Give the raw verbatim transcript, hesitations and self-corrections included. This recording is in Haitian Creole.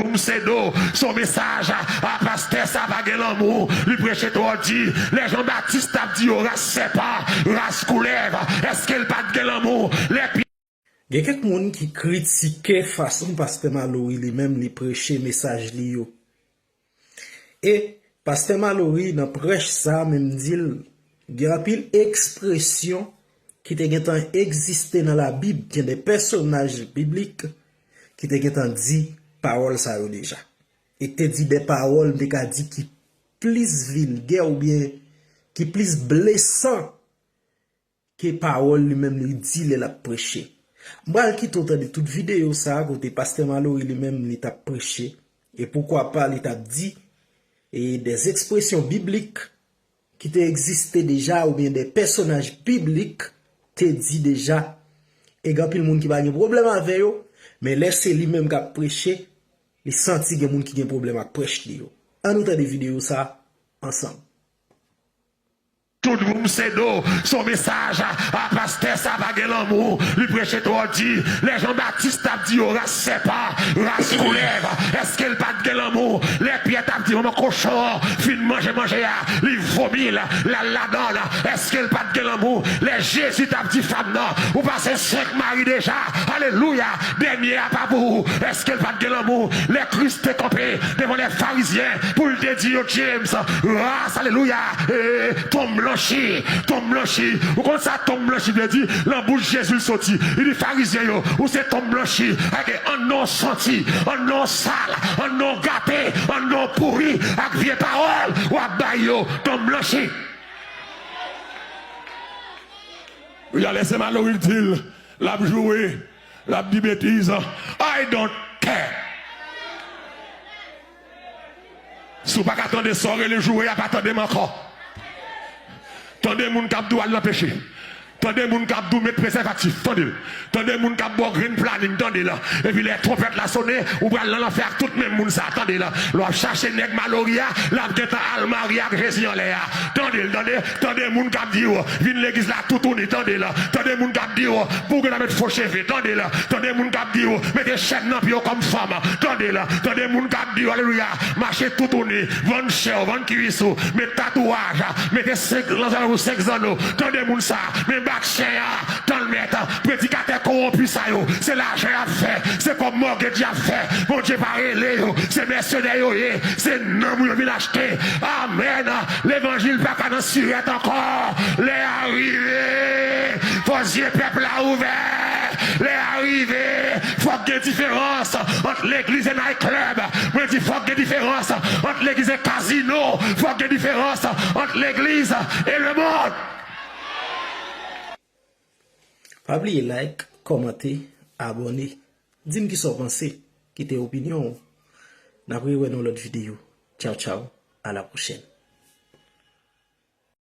M se do, se yon mesaj a, a pastè sa pa gen lanmou, li preche twò di, lè Jan Batis t ap di yo ras sèpan, ras koulèv, èske l pa t gen lanmou, lè Pyè. Gen kèk moun ki kritike fason pastè Malory li menm li preche mesaj li yo. E pastè Malory nan prèch sa menm di l gen anpil ekspresyon ki te gentan egziste nan Labib, gen de pèsonaj biblik ki te gentan di pawòl sa yo deja. E te di de pawòl m te ka di ki plis vilgè oubyen ki plis blesan ke pawòl li menm li di lè l ap preche. M pral kite w tande tout videyo sa a kote pastè Malory li menm li t ap preche, e poukwa pa li t ap di e de ekspresyon biblik ki te egziste deja oubyen de pèsonaj biblik te di deja. E gen anpil moun ki pa gen pwoblèm avè yo, men lè se li menm k ap preche, li santi gen moun ki gen pwoblèm ak prèch li yo. Ann nou tande videyo sa a ansanm. Tout moun se do, se yon mesaj a, a pastè sa pa gen lanmou, li preche twò di, lè Jan Batis t ap di yo ras sèpan, ras koulèv, èske l pa t gen lanmou, lè Pyè t ap di manman kochon an fin manje manje a, li vomi l, l al ladan l, èske l pa t gen lanmou, lè Jezi t ap di fanm nan, ou pase senk mari deja, alelouya, dènye a pa pou ou, èske l pa t gen lanmou, lè Kris te kanpe devan lè farizyen pou l te di yo James, ras, alelouya, e, tonm blanchi, tonm blanchi. Ou konn sa tonm blanchi vle di? Nan bouch Jezi l soti. Li di farizyen yo, ou se tonm blanchi. Ake ann non santi, ann non sal, ann non gate, ann non pouri ak vye pawòl w ap bay yo. Tonm blanchi. Wi, alè se Malory di l, l ap joure, l ap di betiz. I don't care. Si w pa ka tande sa w rele joure a, pa tande m ankò. Tande moun k ap di w al nan peche. Tande moun k ap di w met prezèvatif, tande l. Tande moun k ap ba w grenn planin, tande l. Epi lè twonpèt la sone, ou pral nan lanfè ak tout menm moun sa, tande l. Lè w ap chache nèg Malory a, l ap gentan al marye ak Jezi anlè a. Tande l, tande, tande moun k ap di w vin legliz la toutouni, tande l. Tande moun k ap di w pou w gentan met fo cheve, tande l. Tande moun k ap di w mete chèn nan pye w kòm fanm, tande l. Tande moun k ap di w, alelouya, mache toutouni, vann chè w, vann kiwis ou, met tatouaj, mete senk zanno, senk zanno. Tande moun sa, men bak chen an, tann mèt, predikatè kowonpi sa yo, se lajan y ap fè, se kòb mògej y ap fè. Bondye pa rele yo, se mèsenè yo ye, se nanm yo vin achte. Amèn. Levanjil pa ka nan sirèt ankò. Lè a rive, fò zye pèp la ouvè. Lè a rive, fòk gen diferans ant legliz e night club. Mwen di fòk gen diferans ant legliz e kazino. Fòk gen diferans ant legliz e lemonn. Pa bliye like, kòmante, abòne. Di m kisa w panse. Kite opinyon w. N ap rewè nan lòt videyo. Tchaw, tchaw. A la pwochèn.